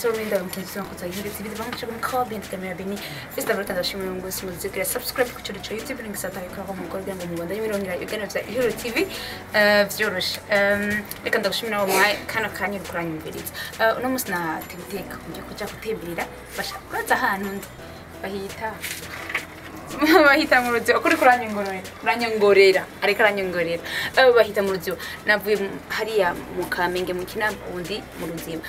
Solo minda mkunzi kuzo hindi TV banga chakun ko behind camera bini. Fista barata ndashimira ngo simuzikira subscribe ku channel cha YouTube ngisata ikora mu gukora ngo mubanda y'imirongo igana vya Ihuriro TV vyoroshe. Reka ndagushimira wa mwaye kano kanya kuranyumviriza. Uno musi na teguteka ngiye kuja gutemberera basha uraza ahantu ndi bahita bahita mu ruziba kuri kuranyongorera ariko aranyongorera bahita mu ruziba navuye hariya mu Kamenge mu Kinama undi mu ruziba.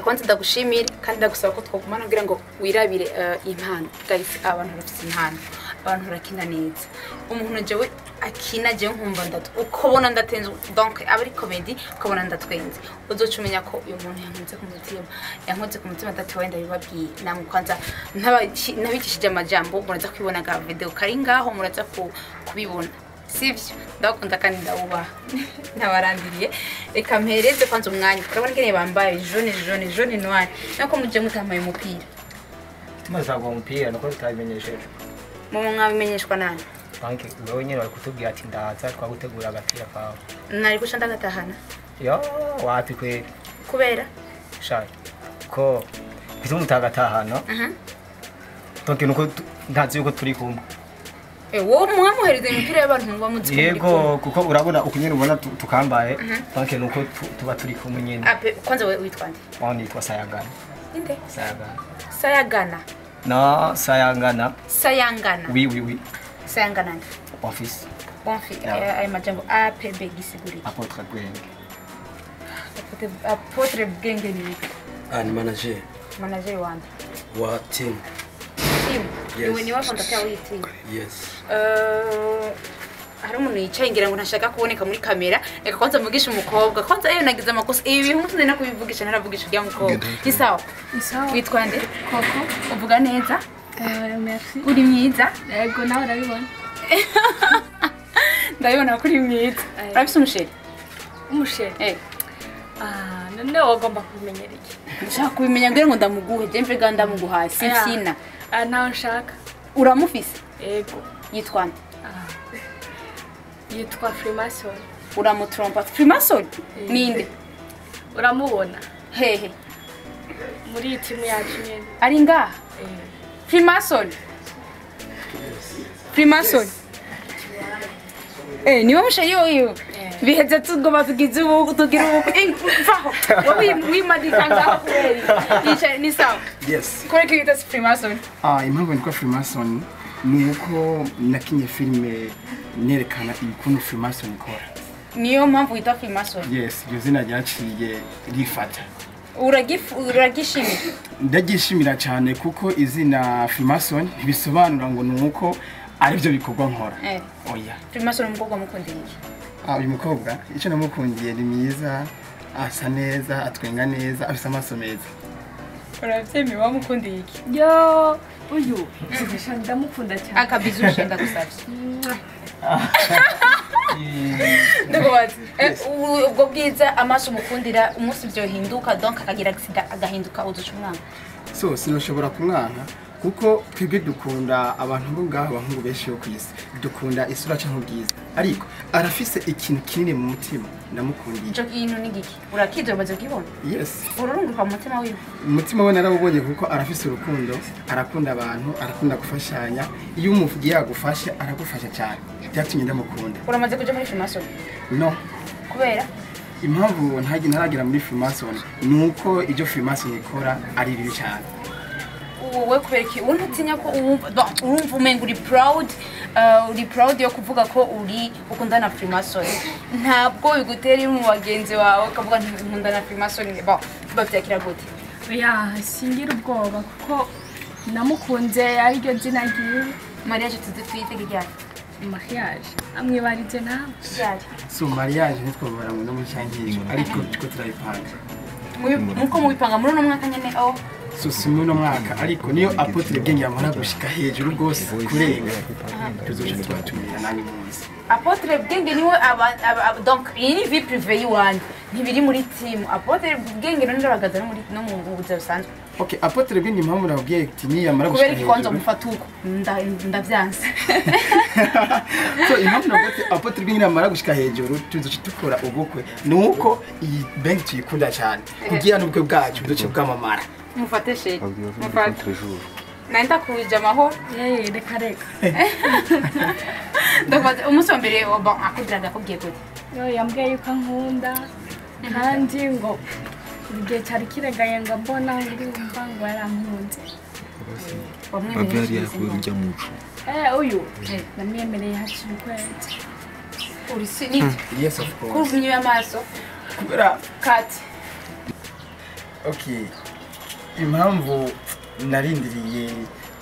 Kwanza ndagushimira kandi ndagusaba ko twogumana kugira ngo wirabire impano. Guys, abantu bafite impano, abantu barakina neza. Umuntu jewe akina je nkumva ndatu ukobona ndatenze, donc aba ari comedy ukabona ndatwenze, uzoca umenya ko uyu muntu yankunze ku mutima, yankunze ku mutima ndati wenda bibabwiye namwe. Kwanza ntabikishije amajambo, muraza kwibona ga video kari ngaho, muraza kubibona, sivyo? Ndakunda kandi ndawubaha ntabarandiriye. Reka mpereze kwanza umwanya. Urabona ingene bambaye jaune jaune jaune noir, nako muje mutamaye umupira. Tumaze kugwa umupira nuko tutabimenyesheje. Mu mwabimenyeshwa nani? Banki wewe nyine bari kutubwira ati ndaza twagutegura agapira kawe. Nari guca ndagatahana. Yo wapi kweli? Kubera shayi ko bituma mutagatahana. Donc nuko ntazi yuko turi kumwe. Wowe mwamuhereza imipira y'abantu muba muzi ko muri kumwe. Yego, kuko urabona uko nyine ubona tukambaye. Donc nuko tuba turi kumwe nyine. Ape kwanza wewe witwa nde? Wao nitwa Sayangana. Inde? Sayangana. Sayagana. No, Sayangana. Sayangana. Oui oui oui. Sayangana. Bon fils. Bon fils. Ayo majambo APB gisiguri. Apôtre Bwenge. Apôtre Bwenge ni. Ah, ni manager. Manager wande. Wa team. Team. Yes. Ni wa fondateur w'iyi team. Yes. Hari umuntu yicaye ngira ngo ntashaka kuboneka muri kamera. Reka kwanza mvugishe umukobwa. Kwanza eyo nagize amakosa. Ibi bintu nzi no kubivugisha naravugisha urya mukobwa. Ni sawa? Ni sawa. Witwa nde? Koko. Uvuga neza? Merci. Uri mwiza? Yego, nawe urabibona. Ndabibona ko uri mwiza. Urafise umusheri? Umusheri? Eh. Ah, none wagomba kubimenyera iki? Ndashaka kubimenya ngira ngo ndamuguhe, je mve ga ndamuguhaye, simfyina. Ah, nawe nshaka. Uramufise? Yego. Yitwa nde? Yitwa Freemason. Uramutrompa Freemason? Ninde? Uramubona? Hehe. Muri iyi timu yacu nyene. Ari ngaha? Freemason. Freemason. Niwe musheri wiwe. Biheze tugoma tugize ubu tugira ubu. Mvaho. Wowe wimadika ngaho kubera. Yicaye ni sawa. Yes. Kore kiyita Freemason. Ah, impamvu nitwa Freemason ni uko nakinye filime nerekana ukuntu Freemason ikora. Niyo mpamvu wita Freemason. Yes, iryo zina ryaciye rifata. Uragishimira? Ndagishimira cyane kuko izina Freemason ntibisobanura ngo ni uko aribyo bikorwa nkora. Oya. Freemason umukobwa mukundiye iki? Ah, uyu mukobwa icyo namukundiye ni mwiza, asa neza, atwenga neza, afite amaso meza. Uravyemeye wamukundiye iki? Yo, uyu ndamukunda cyane. Akabizushe ndagusavye. Ndakubaza. Ubwo bwiza amaso mukundira umunsi byohinduka, donc akagira accident agahinduka uzuca umwana. So sinoshobora kumwanka kuko twebwe dukunda abantu bo ngaho, abahungu benshi yo kwisi dukunda isura canke ubwiza, ariko arafise ikintu kinini mu mutima ndamukundiye. Ico kintu ni giki? Urakize umaze kukibona? Yes. Ururunguka mu mutima wiwe? Umutima we narawubonye kuko arafise urukundo, arakunda abantu, arakunda gufashanya. Iyo umuvugiye yagufashe aragufasha cyane. Byatumye ndamukunda. Uramaze kuja muri Freemason? No. Kubera? Impamvu ntaragera muri Freemason ni uko ibyo Freemason ikora ari bibi cyane. Wowe kubera iki untinya ko urumva umenga uri proud, uri proud yo kuvuga ko uri ukundana na Freemason? Ntabwo bigutera mu bagenzi wawe ukavuga nkunda na Freemason, bon bavyakira gute? Oya, singira ubwoba kuko namukunze ariryo zina ryiwe. Mariage tuzi ryari? Mariage amwibarize nawe. Ryari? So mariage ntitwobara ngo no mu cyankije, ariko tuko turayipanga. Muko mubipanga muri uno mwaka nyene? Oh. So si muri uno mwaka, ariko niyo Apôtre Bwenge yamara gushika hejuru rwose kurenga tuzoca tubatumira nanyu munsi. Apôtre Bwenge niwe donc iyi ni vie privée yiwanje. Ntibiri muri team Apotre Bwenge none ndabagaza no muri no mu buzima busanzwe. Okay, Apotre Bwenge impamvu nabwiye ati niyamara gushika kubera ikibanza mufata uko ndavyanse. So impamvu nabwiye ati Apotre Bwenge niyamara gushika hejuru tuzoca dukora ubukwe nuko iyi bank tuyikunda cyane kugira n'ubukwe bwacu buzoce bwamamara. Mufate sheke mufate nenda kuja amahoro. Reka reka. Ndabaza umunsi wa mbere bon akudiraga akubwiye gute? Yo yambwiye yuko ankunda kandi ngo igihe cyari kiregaye ngo mbona ngumva ngo yarankunze. Uyu namwemereye hakiri ukwezi. Uri siniti? Yes of course. Kurumye amaso kubera kati. Okay, impamvu narindiriye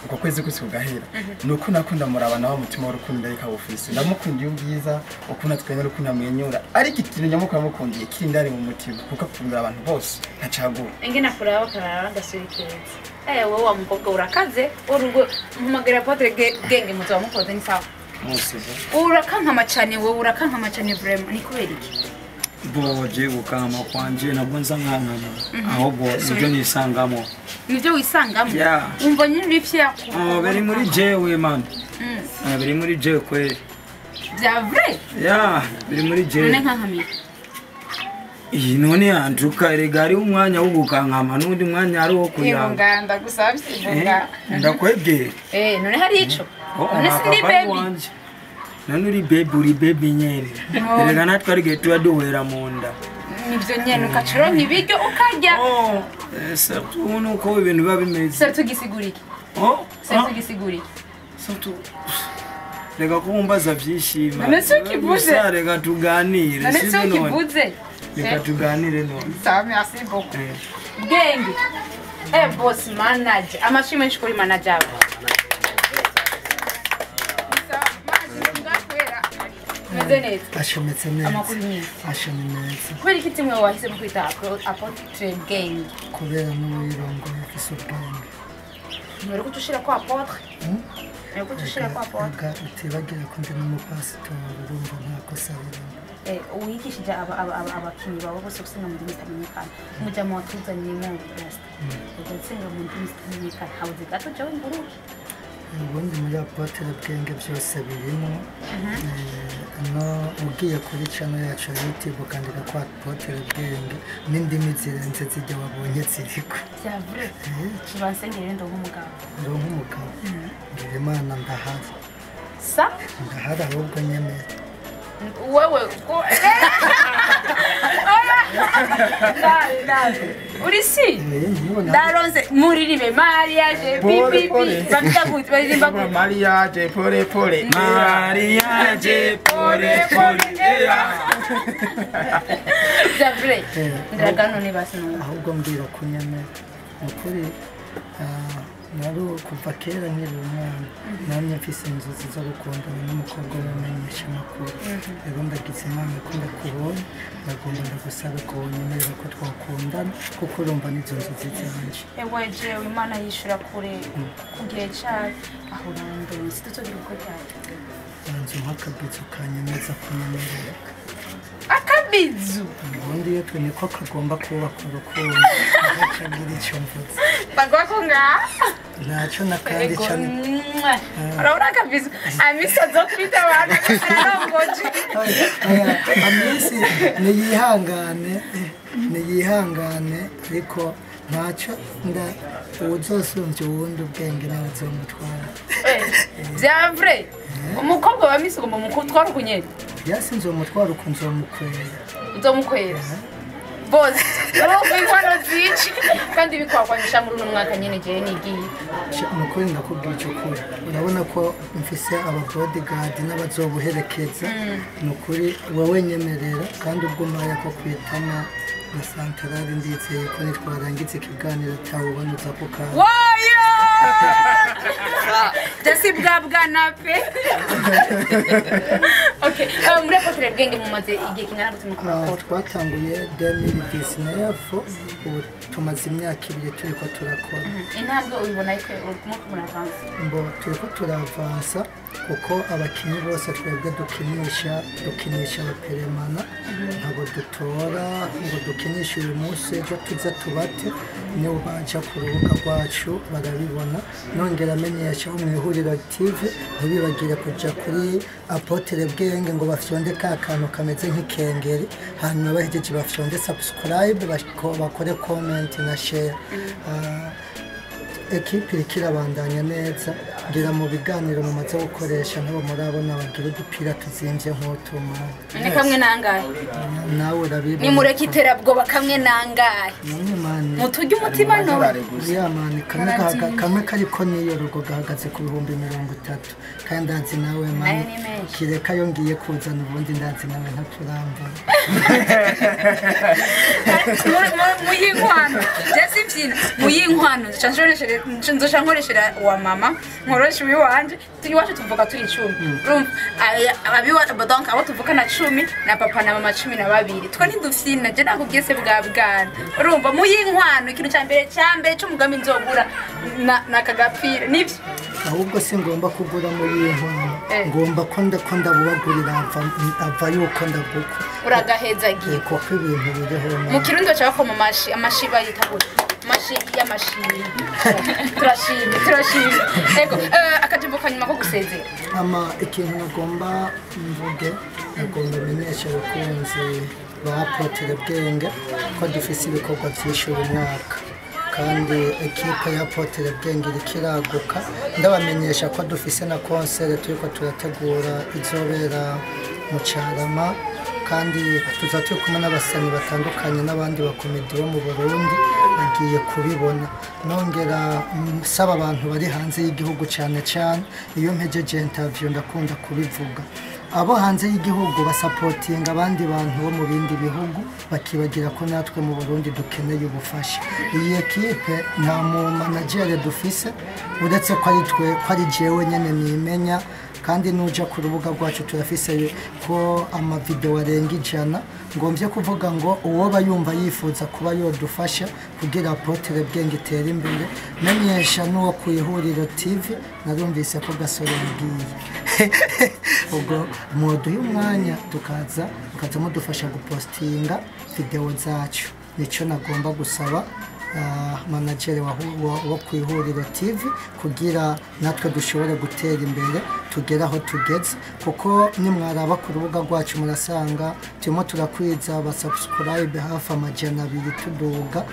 uko kwezi kwese kugahera nuko nakunda murabana wa mutima w'urukundo ariko abufise ndamukundiye ubwiza ukuna twemera ukuna mwenyura ariko ikintu nyamukuru amukundiye kiri ndari mu mutima kuko akunda abantu bose ntacagura. Engena kuraba karara ndasubikeza. Wowe wa mukobwa urakaze urugo mpamagara Apotre Bwenge muzo wamukoze ni sawa. Urakankama cyane wowe urakankama cyane vraiment ni kubera iki? Bo je gukama kwanje nabwo nza nkankama ahubwo nibyo nisangamo. Nibyo wisangamo? Umva nyine uri fier ku. Oh biri muri jewe man. Biri muri jewe kweli. Bya vrai? Yeah, biri muri jewe. None nkankamira. Iyi none yanduka erega ari umwanya wo gukankama n'undi mwanya ari wo kuyanga. Nganda gusabye ibunga. Ndakwebwira. None hari ico. None si baby. None uri baby uri baby nyene. Erega natwe ari gihe tuba duhera mu nda. Nivyo nyene ukacuronka ibiryo ukarya. Oh, surtout nuko ibintu biba bimeze. Surtout gisigurike. Oh, surtout gisigurike. Surtout reka kumbaza vyishima. None si ukivuze. Reka tuganire. None si ukivuze. Reka tuganire none. Ça merci beaucoup. Bwenge. Boss manager. Amashimwe menshi kuri manager. Ashometse neza. Amakuru meza. Ashomye neza. Kubera iki timwe wahisemo kwita Apotre Bwenge? Kubera n'uwirongoye afise ubwenge. Mwari kutushira ko Apotre? Mwari kutushira ko Apotre? Utibagira ko ndi n'umupasitori urumva nta kosa ririmo. Wigishije abakinyi bawe bose gusenga mu ndimi zitamenyekana. Umujama watuzanyemo Rasta. Ugasenga mu ndimi zitamenyekana. Habuze gato jewe nguruke. Ubundi muri Apotre Bwenge byose birimo. No ugiye kuri channel yacu ya YouTube ukandika kwa Apotre Bwenge n'indimi zirenze zijya wabonye ziriko. Bya vrai. Tubansengere ndo nk'umugabo. Ndo nk'umugabo. Ngira Imana ndahari. Sa? Ndahari ahubwo nyemera. Wewe ko Uri si? Ndaronse muriribe mariage pipi pipi baririmba gute? Mariage pole pole. Mariage pole pole. Bya vrai. Ndagano ne basi no. Ahubwo mbwira ko nyemera. Ukuri nari kuva kera nkiri umwana namye mfise inzozi zo gukundana n'umukobwa w'umumenyesha makuru. Rero ndagize Imana ko ndakubonye ndagomba ndagusabe ko wonyemerera ko twakundana kuko urumva n'izo nzozi zanje. Ewe jewe Imana yishura kure ku gihe cayo aho urandonse tuzogira uko ryari. Banza umpe akabizu kanyemeza kunyemerera. Akabizu? Ubundi iyo twe niko kagomba kubaka urukundo ntacagira icyo mvuze. Bagwa ko ngaha? Ntacyo na kandi cyane. Urabona akabizu? Amisi azokubita abantu ararongoje. Amisi niyihangane niyihangane ariko ntacyo nda uwuzosumbya uwundi ubwenge nawe azomutwara. Bya vrai? Umukobwa wa Miss ugomba mukutwara ukunyene? Yasi nzomutwara uko nzomukwera. Uzomukwera? Boss, urumva inkwano zici kandi bikwakwanisha muri uno mwaka nyene jewe nigiye. Nukuri ndakubwira ico kuri. Urabona ko mfise aba bodyguard n'abazobuherekeza. Nukuri wowe nyemerera kandi ubwo maya ko kwitana na santarari ndizeye ko nitwarangiza ikiganiro atawubona uza ku kanya. Woyo! Jasi bwa bwana pe. Okay, muri Apotre Bwenge mumaze igihe kingana gute mu kumakora? Twatanguye 2019, ubu tumaze imyaka 2 turiko turakora. Intambwe ubibona ko urimo muravansa? Mbo turiko turavansa kuko abakinyi bose twebwe dukinisha abaperemana, ntabwo dutora ngo dukinishe uyu munsi ejo tuze tubate, nibo baja ku rubuga rwacu barabibona. Nongera amenyesha mu Ihuriro TV ntibibagire kuja kuri Apotre Bwenge ngo bafyonde ka kantu kameze nk'ikengeri, hanyuma bahejeje bafyonde subscribe, bakore comment na share. Ekipi iriko irabandanya neza, ngira mu biganiro mumaze gukoresha ntabo murabona bagira udupira tuzimvye nk'utuma. Ni kamwe nangahe? Nawe urabibona. Ni mureke iterabwoba kamwe nangahe? Muturye umutima no. Ya mani kamwe kariko niyo rugo gahagaze ku 30,000 kandi ndazi nawe mani kireka yo ngiye kuzana ubundi ndazi nawe ntaturamba. Muyinkwano jesi mfina muyinkwano nzoca nkoresha wa mama nkoresha uyu wanje turi wacu tuvuka turi 10 urumva abiwa donc abo tuvuka na 10 na papa na mama 12 two ntidufyina je nakubwiye se bwa bwana urumva muyinkwano ikintu ca mbere c'umugambi nzogura na kagapira nivyo. Ahubwo si ngomba kugura muyinkwano, ngomba ko ndabubagurira ava yuko ndaguko uragahezagiye kuko ibintu biriho mu Kirundi baca bakoma amashi amashi bayita gute? Amashi y'amashimwe. Turashimye. Ego akajambo kanyuma ko gusezera. Ama ikintu nagomba mvuge, nagomba menyesha abakunzi ba Apotre Bwenge ko dufise ibikorwa vyinshi uyu mwaka, kandi ekipe ya Apotre Bwenge iriko iraguka. Ndabamenyesha ko dufise na concert turiko turategura izobera mu Carama, kandi tuza turi kumwe n'abasani batandukanye n'abandi bakomedi bo mu Burundi bagiye kubibona. Nongera nsaba abantu bari hanze y'igihugu cyane cyane iyo mpejeje interview ndakunda kubivuga, abo hanze y'igihugu basapotinga abandi bantu bo mu bindi bihugu bakibagira ko natwe mu Burundi dukeneye ubufasha. Iyi ekipe nta mu manager dufise uretse ko ari twe, ko ari jewe nyene nimenya, kandi nuja ku rubuga rwacu turafise ko amavideo arenga 100. Ngomvye kuvuga ngo uwoba yumva yifuza kuba yodufasha kugira Apotre Bwenge itere imbere, menyesha n'uwo ku Ihuriro TV narumvise ko Gasore yagiye ubwo mwoduha umwanya tukaza mukaza mudufasha gupostinga video zacu. Nico nagomba gusaba manager wa ku Ihuriro TV kugira natwe dushobore gutera imbere tugera aho tugeze, kuko nimwaraba ku rubuga rwacu murasanga turimo turakwiza ba subscribe hafi 200 tuduga.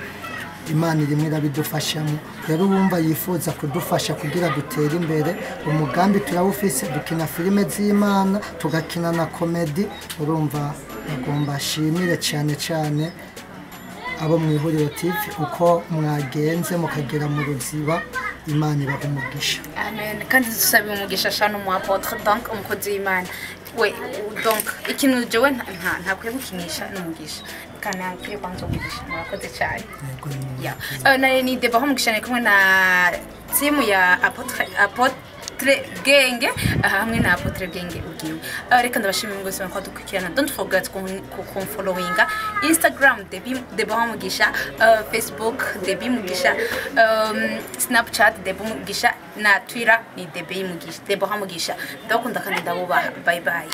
Imana irimwe irabidufashamo. Rero uwumva yifuza kudufasha kugira dutere imbere, umugambi turawufise, dukina filime z'Imana tugakina na komedi. Urumva agomba ashimire cyane cyane abo mu Ihuriro TV uko mwagenze mukagera mu Ruziba. Imana ibahe umugisha. Amen. Kandi dusabe umugisha shano mu Apotre donc umukozi w'Imana we donc ikintu jewe ntakwiye gukinisha n'umugisha kana akwiye kwanza umugisha. Murakoze cyane. Ya ni Deborah Mugisha kumwe na timu ya Apotre Bwenge hamwe na Apotre Bwenge ubwiwe. Reka ndabashimira mwese mwa dukurikirana. Don't forget ku followinga Instagram Deborah Mugisha, Facebook Debbie Mugisha, Snapchat Debbie Mugisha na Twitter ni Debbie Mugisha, Deborah Mugisha. Ndabakunda kandi ndabubaha. Bye bye.